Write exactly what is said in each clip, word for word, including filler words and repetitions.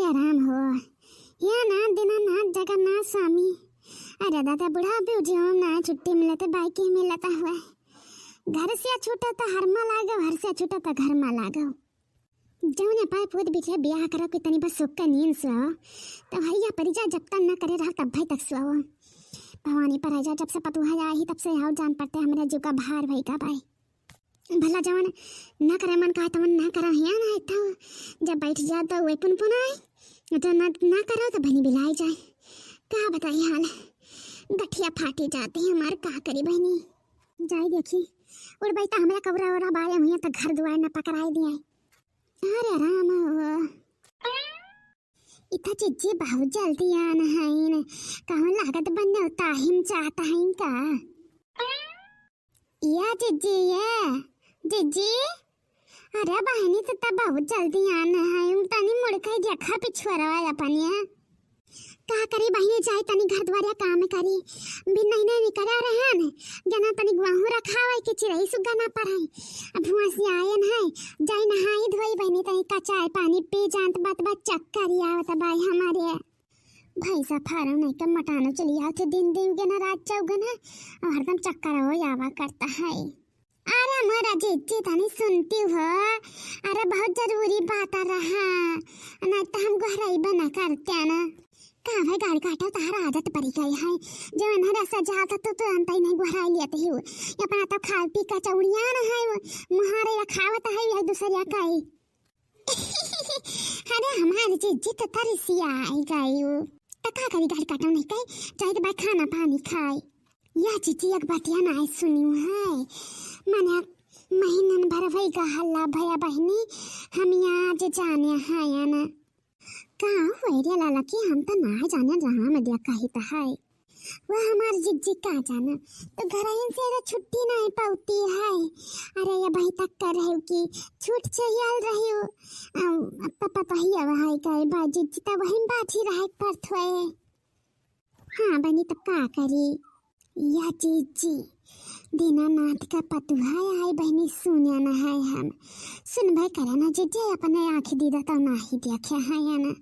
राम हो, हे नाथ दीनानाथ जगन्नाथ स्वामी। अरे दादा, बुढ़ापे उजियो ना छुट्टी मिलत, बाकी मिलत हुआ। घर से छूटत हर मा लागो, हर से छूटत घर मा लागो। जौने पाए पूत बिटिया बियाह करो कि तनी बस सुख का नींद सुआओ, तो भैया परी जा, जब तक न करे रहो तब भाई तक सुआओ। भवानी पर जा, जब से पतुहा आई तब से और जान पड़ते हमरे जीव का भार भई का भाई। भला जवन ना करे मन का तवन ना करा हिया ना, तो जब बैठ जा तो वे पुनपुनाए, तो ना, ना करो तो बहनी बिलाई जाए। का बताई हाल, गठिया फाटी जाती है हमार, का करी बहनी। जाए देखी, उड़ बैठा हमरा कौरा ओरा बाले हुई तो घर दुआर न पकड़ाई दिया। अरे राम हो, इता जिज्जी बहुत जल्दी आन हईन, कहूँ लागत बन्ने उताहिम चाहत हईन का। या जिज्जी, ये जिज्जी, अरे बहनी, तू तो बहुत जल्दी आन है, तनी मुड़ के देखा पिछुआरवा अपन ये। का करी बहनी, जाए तनी घर द्वारिया काम करी, भी नहीं नहीं निकरा रहन, जना तनी गुआहू रखावे के चिरई सुग्गा ना परई। अब हुआं से आयन है, जाए नहाई धोई बहनी, तनी कचाय पानी पी जान त बात बात चक्कर आवत बाई हमारे। भैंसा फारम नहीं के मटानो चली आवत है, दिन दिन के ना रात चौगन है, और हरदम चक्कर हो आवा करता है। अरे मोरा जिज्जी तनी सुनती हो, अरे बहुत जरूरी बात रहा, नहीं तो हम गोहराई बना करते ना। का भाई गाड़ी काटो, तहार आदत पड़ी गई है, जो अनहरा सजा था तो तुरंत ही नहीं गोहराई लेते ही हो। ये अपना तो खा पी का चौड़िया ना है वो, मुहारे या खावत है या दूसरिया का ही। अरे हमारी जिज्जी तो तरसिया आई गई हो। तो का करी गाड़ी काटो नहीं कही, जाए तो भाई खाना पानी खाए। या जिज्जी एक बतिया ना सुनी है, मने महीनन भर वही का हल्ला भया बहनी, हम यहाँ आज जाने हैं या ना। का हो रे लाला की हम तो ना जाने जहाँ में दिया कही तो है। वह हमार जिज्जी का जाना, तो घर से तो छुट्टी नहीं पाती है। अरे ये भाई तक कर रहे हो कि छूट चाहिए रही हो। अब पता तो ही अब है का बा जिज्जी तो वहीं बैठी रहे पर थोए। हाँ बनी, तब का करी? या जिज्जी, दीनानाथ का पतुहा आए बहनी, सुने न है हम। सुनबे करे ना जिज्जी, अपने आँखी दीदा तो नाही देखे है या ना।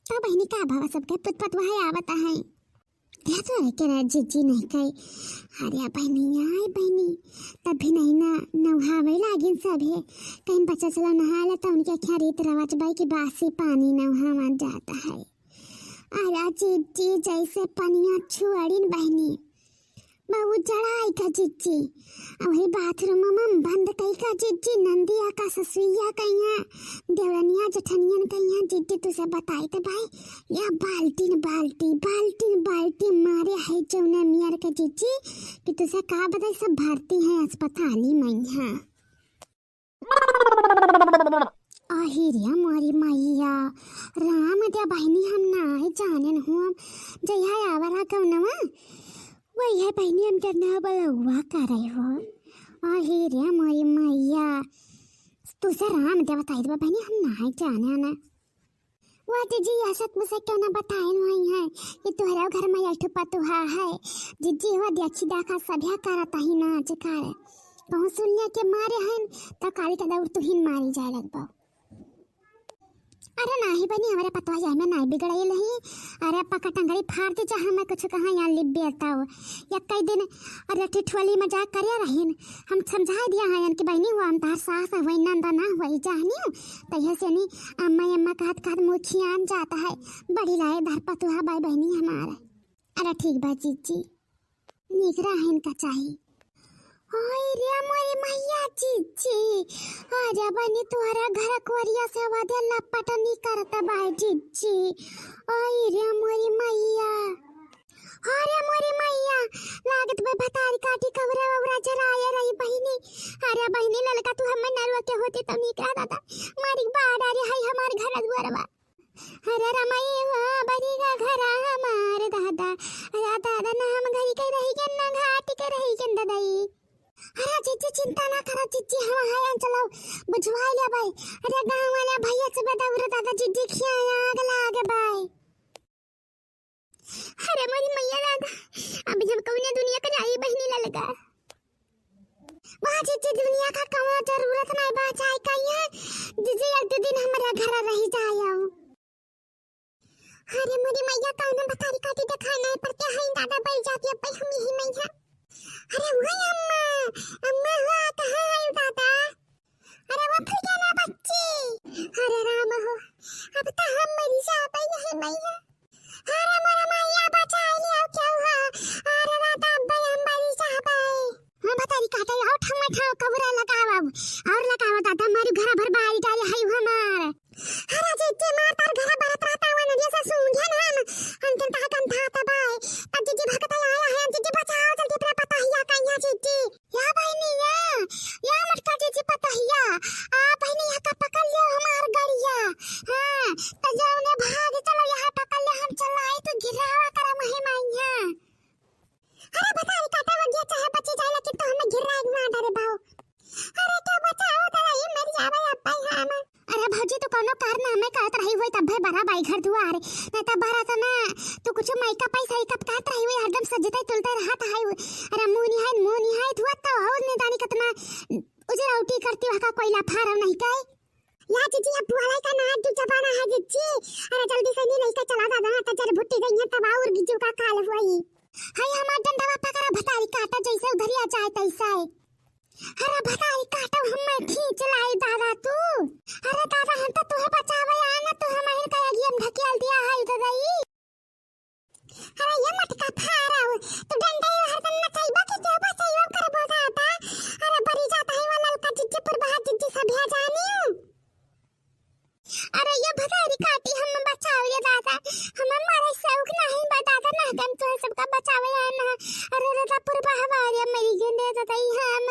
तो बहनी का भावा सबके पुत पतुहा आवत है। या तो है के ना जिज्जी नहीं कही। अरे बहनी, आए बहनी, तब भी नहीं ना नौहावे लागिन सभे। कहीं बच्चा चला नहा ले तो उनके क्या रीत रवाज बाई कि बासी पानी नौहावा जाता है। अरे जिज्जी जैसे पनिया छुअड़िन बहनी, बहुत जड़ाई का जिज्जी। वही बाथरूम में बंद कई का जिज्जी, नंदिया का ससुइया कइहाँ, देवरनिया जेठनियन कइहाँ जिज्जी, तुसे बताई तो भाई, या बाल्टीन बाल्टी, बाल्टीन बाल्टी मारे है जौने मियर के जिज्जी, कि तुसे का बताई, सब भर्ती है अस्पताली में यहाँ। आही रे मोरी मैया, राम दे बहिनी, हम नाहीं जानेन हुआँ, जहिया आवा रहा गौनवा, वही है बहिनी, हम करना बलौआ करे हो। आही रे मोरी मैया, तुसे राम दे बताई देबा बहिनी, हम नाहीं जानेन। वा जिज्जी, ऐसा तुसे क्यों ना बताएन हुई है कि तुहरे घर में एक ठो पतुहा है। जिज्जी, वा देखी देखा सभ्या करत ही ना आजकल। कहूँ सुनिया के मारे हन, तो काली का दौड़ तुहिन मारी जाए लगबो। अरे नाहीं बहिनी, हमरे पतुहा जाए में नाहीं बिगड़ाइल ही। अरे पका टंगरी फाड़ दे, चाहे मैं कुछ कहाँ यहाँ लिप बेरता हो। या कई दिन अरे ठिठुअली मजाक करे रहिन। हम समझाए दिया है कि बहिनी हुआ हम तार सास है, वही नंदा ना हुआ ही जानियो। तो यह से नहीं अम्मा अम्मा कहत कहत मुखियान जाता है। बड़ी लाए धर पतुहा बाई बहिनी हमारे। अरे ठीक बा जिज्जी। निगरा है इनका चाही। ओए रे मोरी मैया जिज्जी, आजा बहिनी तोहरा घर कोरिया से वादे लपट निकरत बाय जिज्जी। ओए रे मोरी मैया, अरे मोरी मैया, लागत बा भतारी काटी कौरा वौरा जराए रही बहिनी। अरे बहिनी ललका तू हमें नरवा के होती तो निकरा दादा, मारी बाढ़ आ रही है हमार घर दुआरवा। अरे रमाई हो बरी का घरा हमार दादा, अरे दादा ना हम घरी के रही के ना घाट के रही के दादाई। अरे जिज्जी चिंता ना करा जिज्जी, हम हैं चलो बुझवाई ले बाई। अरे गाँव वाला भैया से बता उरे दादा जिज्जी खिया आग लागे बाई। अरे मोरी मैया दादा, अभी हम कौने दुनिया के जाई बहिनी ललका। वाह जिज्जी दुनिया का कौनो जरूरत नहीं बा जाए का है। जिज्जी एक दो दिन हमारे घर रही जाए आओ। अरे मोरी मैया, कौनो भतारी काटी देखाई नाहीं पड़ते हैं दादा, बैठ जाती अब हम यही मैया। अरे वही अम्मा, अम्मा हुआ कहाँ है दादा? अरे वो फिर क्या ना बच्ची? अरे राम हो, अब तो हम मरी जाबे यही मैया। अरे मोरा मैया बचाई लिया, क्या हुआ? अरे दादा, अब हम मरी जाबे। हाँ भतारी काटे, आओ ठम्मा ठाओ कबूरा लगावा, और लगावा दादा, मारू घर भर बारी डाले है हमार। अरे जिज्जी मार तार घर भरत रहता हुआ नदिया से सूंघे ना हम, अंतिम तक गंधा तबाए। तब जिज्जी भगत आया है, जिज्जी बचाओ जल्दी अपना पतोहिया का यहाँ जिज्जी। या बहिनी या, या मोटका जिज्जी पतोहिया, आ बहिनी यहाँ का पकड़ लियो हमार गड़िया। हाँ, तो जौने भाग चलो यहाँ पकड़ लियो, हम चलाई तो गिरावा करम है माइया। अरे भतारी काटा वो गया चाहे बची जाए, लेकिन तो हमें गिरा एक मार डरे बाओ। अरे क्या बचाओ दादा, ये मर जावे अब भाई हम। अरे भौजी, तू कौनो कारनामे करत रही होई तब भाई बड़ा बाई घर दुआर, नहीं तब भरा तो ना। तू कुछ माइका पैसा ही कब करत रही होई, हरदम सजते तुलते रहत है। अरे मुंह निहाय, मुंह निहाय धुआ तो हो, नहीं जानी कितना उजरौटी करती वहाँ का कोयला फारम नहीं कहे। या जिज्जी, अब बुआलाई का ना जो जमाना है जिज्जी। अरे जल्दी से नहीं लेके चला दादा, ना तो जल भुट्टी गई है तब और गिज्जू का काल हुई। हाय हमार डंडवा पकड़ा भतारी काटा, जैसे उधरिया जाए तैसा है। अरे भतारी काटो, हमें खींच लाई दादा तू। अरे दादा, हम तो तुहे बचावे आए ना, तू हमारे का अगियम ढकेल दिया है दादा ई। अरे ये मटका फाराओ, तू डंडा ही हरदम नचैबा कि क्यों बचैबा करबो दादा? अरे बरी जाता है वो ललका जिज्जी पुरबहा जिज्जी सब है जानियो। अरे ये भतारी काटी, हम बचाओ ये दादा, हम मारे शौक नहीं बा दादा, ना हम तो सबका बचावे आए ना। अरे दादा, पुरबा हमारे मरी गेंदे दादा, ई हम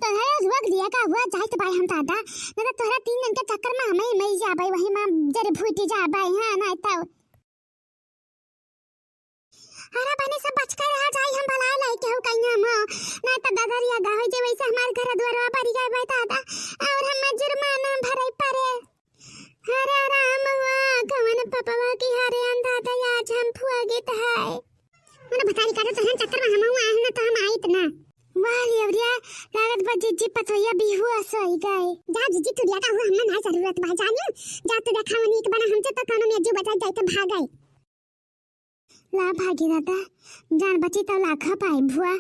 तोहरा रोक दिया का हुआ जाइत बाई हम दादा, ना तो तोहरा तीन दिन के चक्कर में हमें मर जाबे, वही में जरे भूटी जाबे, हाँ ना तो। अरे बने सब बच के रहा जाई, हम भला लाई के हो कहीं हम हो, ना तो दादा रिया गा हो जे वैसे हमारे घर दुआरवा पर गए बे दादा, और हम जुर्माना भरे पड़े। हरे राम हुआ, कवन पपवा की हरे अंधाता आज हम फुआ गीत है। मने भतारी काटा, तोहन चक्कर में हम आए हैं ना तो हम आइत ना। वाह लियवरिया, लागत बा जिज्जी पतोहिया बिहुआ सोई गए। जा जिज्जी, तू रिया का हुआ, हमने ना जरूरत बा जानियो। जा तू देखा वो नीक बना, हमसे तो कौनो में जो बजा जाए तो भाग गए। ला भागी दादा, जान बची तो लाखा पाई भुआ।